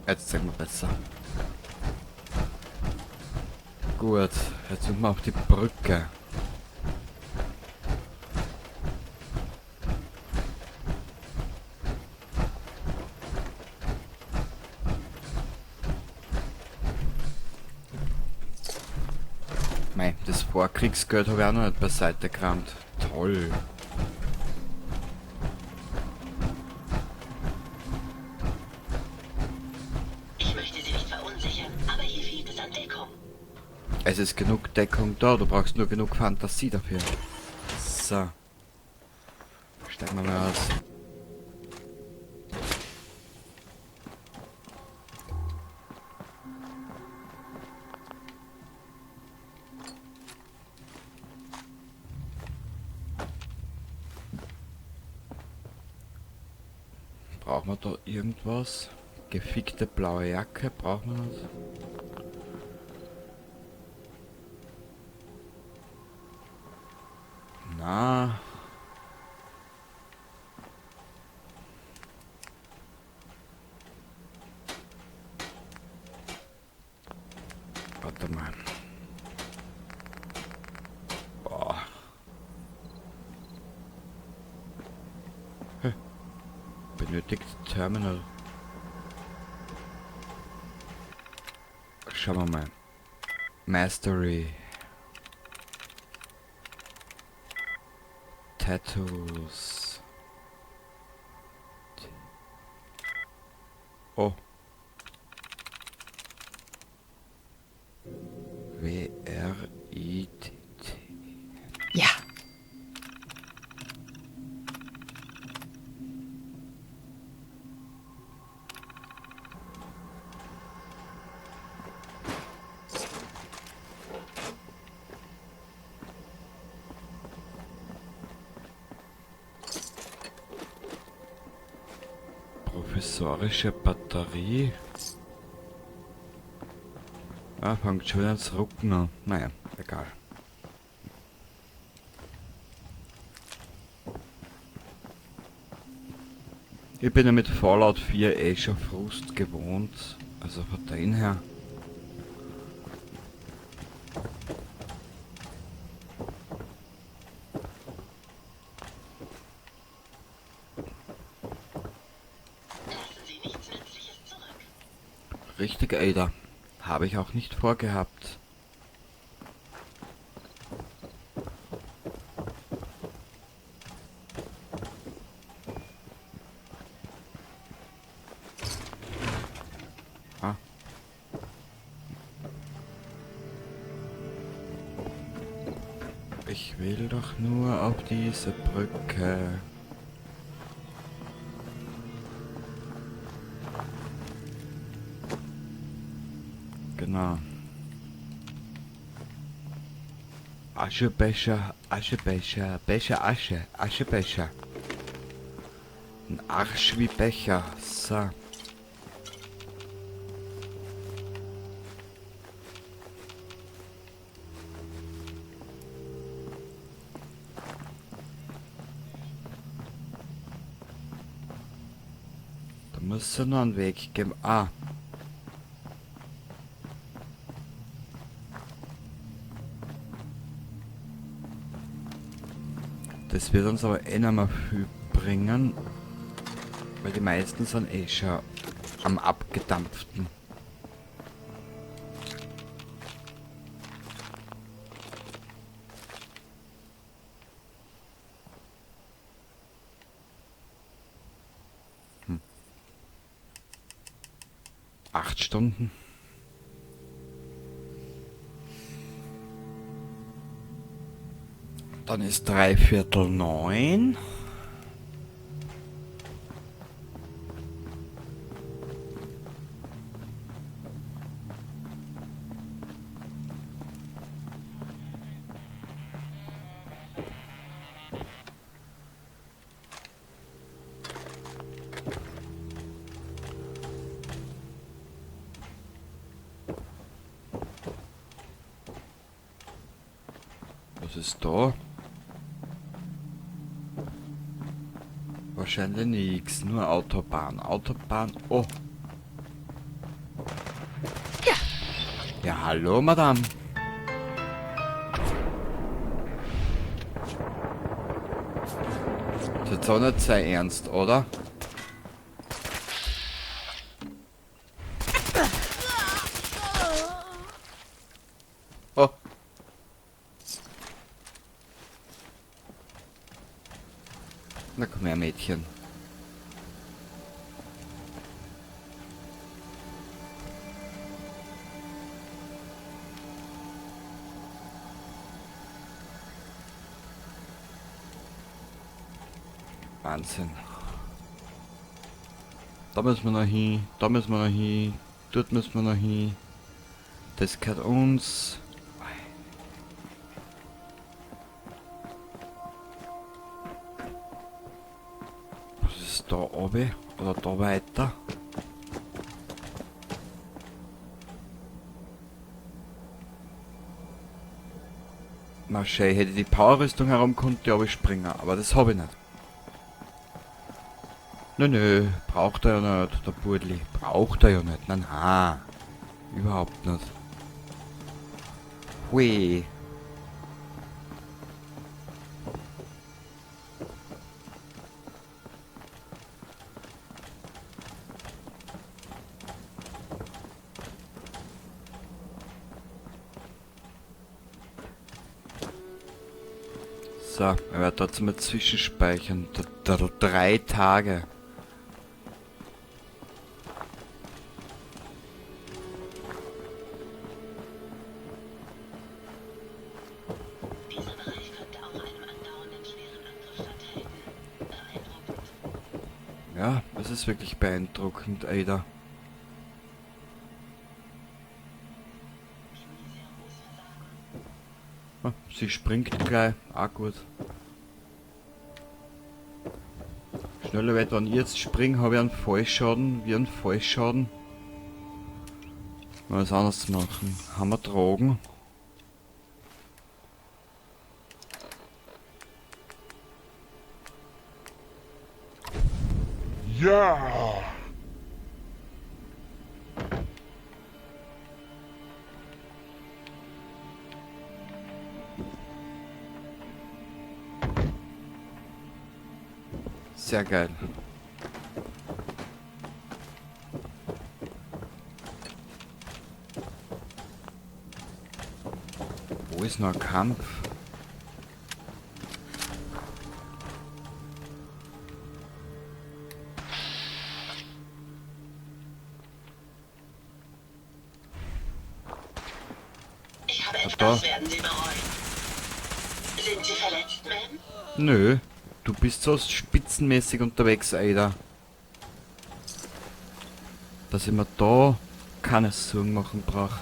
Jetzt sehen wir besser. Gut, jetzt sind wir auf die Brücke. Mei, das Vorkriegsgeld habe ich auch noch nicht beiseite gerammt. Toll. Ich möchte Sie nicht verunsichern, aber hier fehlt es an Deckung. Es ist genug Deckung da, du brauchst nur genug Fantasie dafür. So. Steigen wir mal aus. Brauchen wir da irgendwas? Gefickte blaue Jacke, brauchen wir das? Na. Warte mal. Boah. Hä? Benötigt Terminal. Schauen wir mal. Mastery. Tattoos. Oh. W R I T T. Ja. Provisorische Batterie. Ah, fängt schon wieder an zu rucken an. Naja, egal. Ich bin ja mit Fallout 4 eh schon Frust gewohnt. Also von dem her. Lassen Sie nichts Nützliches zurück. Richtig, Ada. Habe ich auch nicht vorgehabt. Ah. Ich will doch nur auf diese Brücke. Genau. Aschebecher, Aschebecher, Becher, Asche, Aschebecher. Ein Arsch wie Becher. So. Da muss es ja noch einen Weg geben. Ah. Das wird uns aber eh nicht mehr viel bringen, weil die meisten sind eh schon am abgedampften. 8 Stunden. Dann ist 8:45. Was ist da? Wahrscheinlich nix, nur Autobahn. Autobahn, oh. Ja, hallo, Madame. Das ist jetzt auch nicht sehr ernst, oder? Oh. Na komm her, Mädchen. Wahnsinn. Da müssen wir noch hin, da müssen wir noch hin, dort müssen wir noch hin. Das gehört uns. Was ist da oben? Oder da weiter? Marschei, hätte die Powerrüstung herum, konnte ich aber springen, aber das habe ich nicht. Nö, nö, braucht er ja nicht, der Burli. Braucht er ja nicht. Nein, nein. Überhaupt nicht. Hui. So, ich werde trotzdem mal zwischenspeichern. 3 Tage. Dieser Bereich könnte auch einem andauernden schweren Angriff standhalten. Beeindruckend. Ja, das ist wirklich beeindruckend, Ada. Ah, sie springt gleich. Ah, gut. Schneller weiter, wenn ich jetzt springe, habe ich einen Fallschaden, wie einen Fallschaden. Mal was anderes machen. Haben wir Drogen? Ja! Sehr geil. Wo ist noch ein Kampf? Ich habe Ach, etwas, da. werden Sie bereuen. Sind Sie verletzt, Ma'am? Nö. Du bist so spitzenmäßig unterwegs, Ada. Dass ich mir da keine Sorgen machen brauch.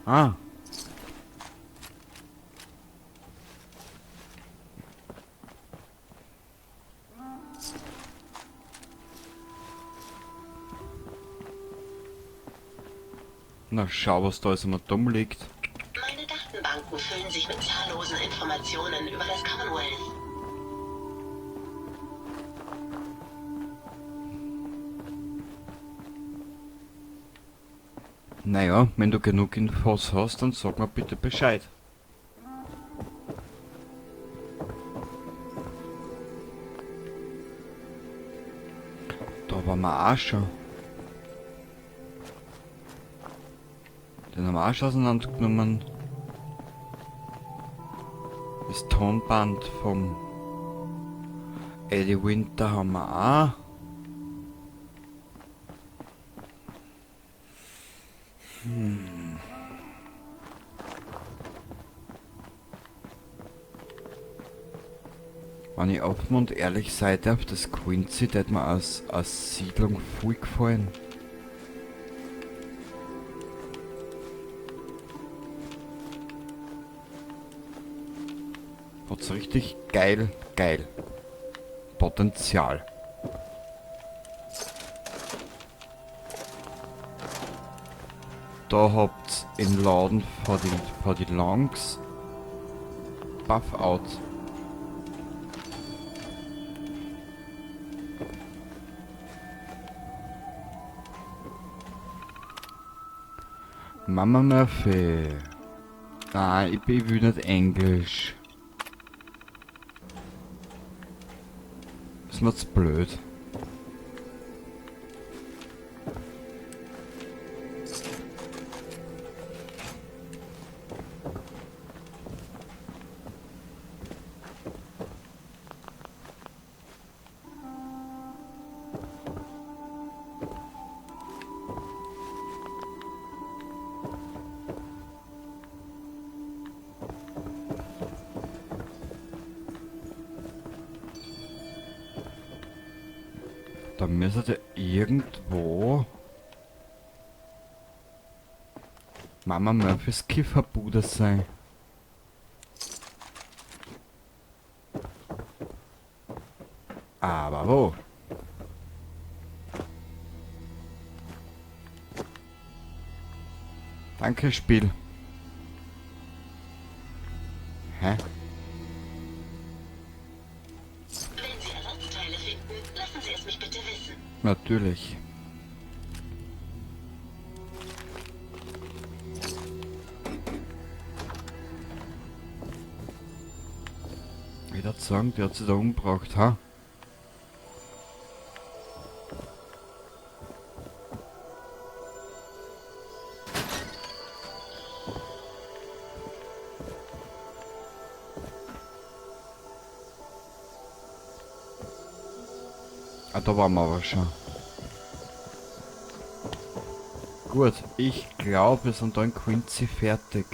Ah. Na schau, was da alles immer dumm liegt. Meine Datenbanken füllen sich mit zahllosen Informationen über das Commonwealth. Naja, wenn du genug Infos hast, dann sag mir bitte Bescheid. Da waren wir auch schon. Den haben wir auch schon auseinandergenommen. Das Tonband vom Eddie Winter haben wir auch. Wenn ich offen und ehrlich sein darf, das Quincy, der hat mir als Siedlung voll gefallen. Hat's richtig geil, geil. Potenzial. Da habt's in Laden vor die Longs. Buff out. Mama Murphy. Nein, ich will nicht Englisch. Ist mir zu blöd. Da müsste irgendwo Mama Murphys Kifferbude sein. Aber wo? Danke, Spiel. Hä? Wenn Sie Ersatzteile finden, lassen Sie es mich bitte wissen. Natürlich. Ich würd sagen, der hat sich da umgebracht, ha? Ah, da waren wir aber schon. Gut, ich glaub, wir sind da in Quincy fertig.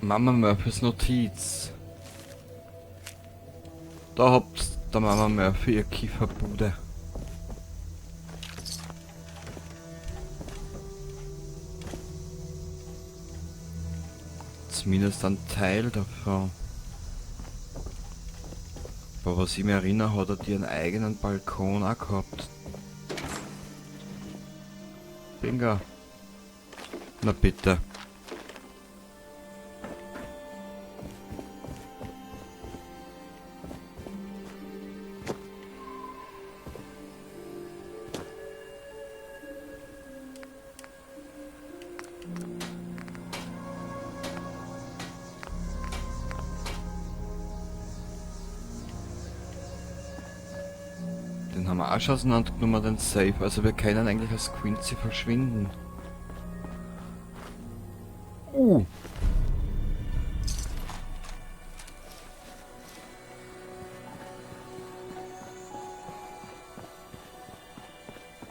Mama Murphys Notiz. Da habt der Mama Murphy ihr Kieferbude. Zumindest ein Teil davon. Aber was ich mich erinnere, hat er die einen eigenen Balkon auch gehabt. Bingo. Na bitte. Den haben wir auch schon auseinandergenommen, den Safe. Also wir können eigentlich aus Quincy verschwinden.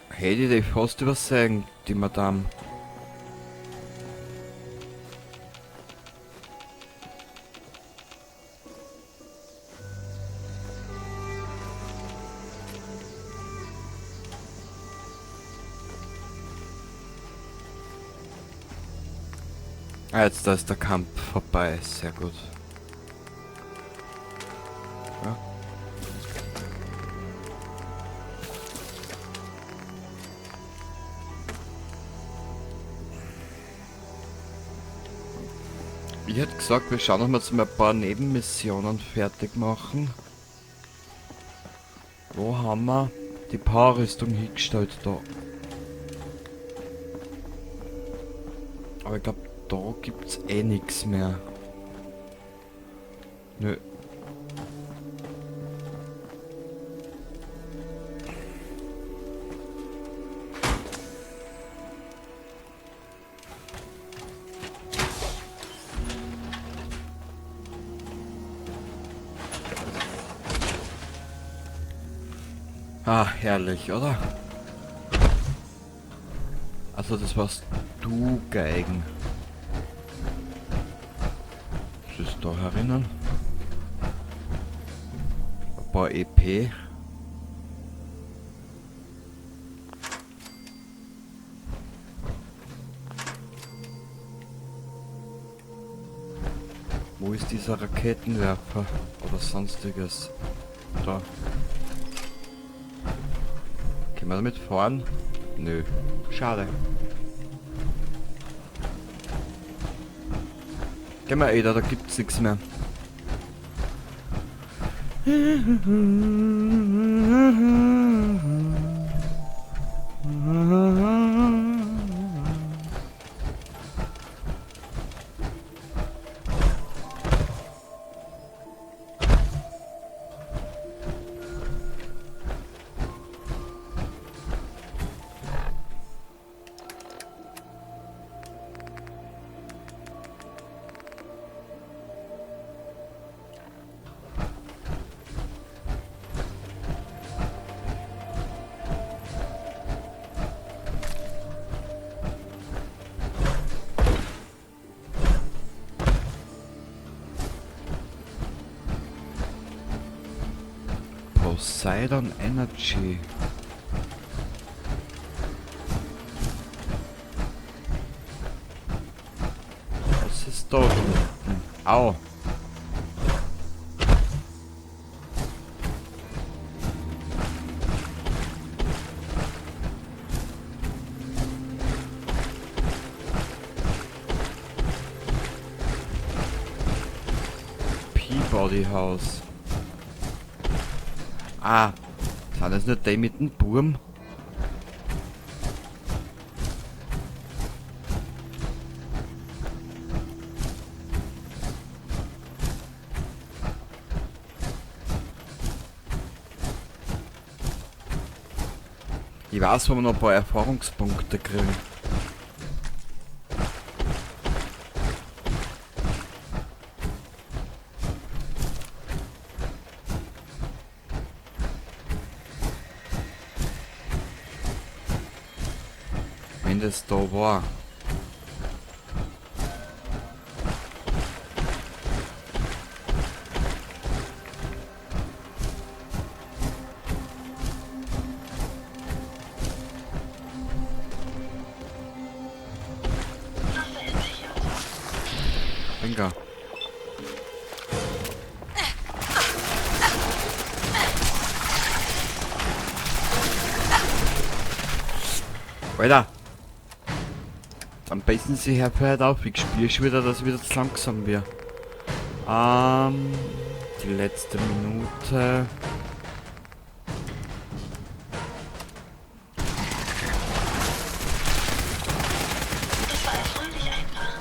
Hätte ich die fast übersehen, die Madame. Ah, jetzt da ist der Kampf vorbei. Sehr gut. Ja. Ich hätte gesagt, wir schauen noch mal zum ein paar Nebenmissionen fertig machen. Wo haben wir die Powerrüstung hingestellt da? Aber ich glaub, da gibt's eh nix mehr. Nö. Ah, herrlich, oder? Also das warst du, Geigen. Da herinnen. Ein paar EP. Wo ist dieser Raketenwerfer oder sonstiges? Da. Können wir damit fahren? Nö. Schade. Gehen wir da gibt's nichts mehr. Poseidon Energy. Was ist da unten? Au. Peabody House. Ah, sind das nicht die mit dem Burm? Ich weiß, wo wir noch ein paar Erfahrungspunkte kriegen. Wenn das da war. Bingo. Alter! Am besten sie hört auf, ich spüre schon wieder, dass ich wieder zu langsam wird. Die letzte Minute. Das war erfreulich einfach.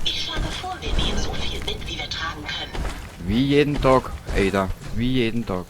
Ich schlage vor, wir nehmen so viel mit, wie wir tragen können. Wie jeden Tag, Ada. Wie jeden Tag.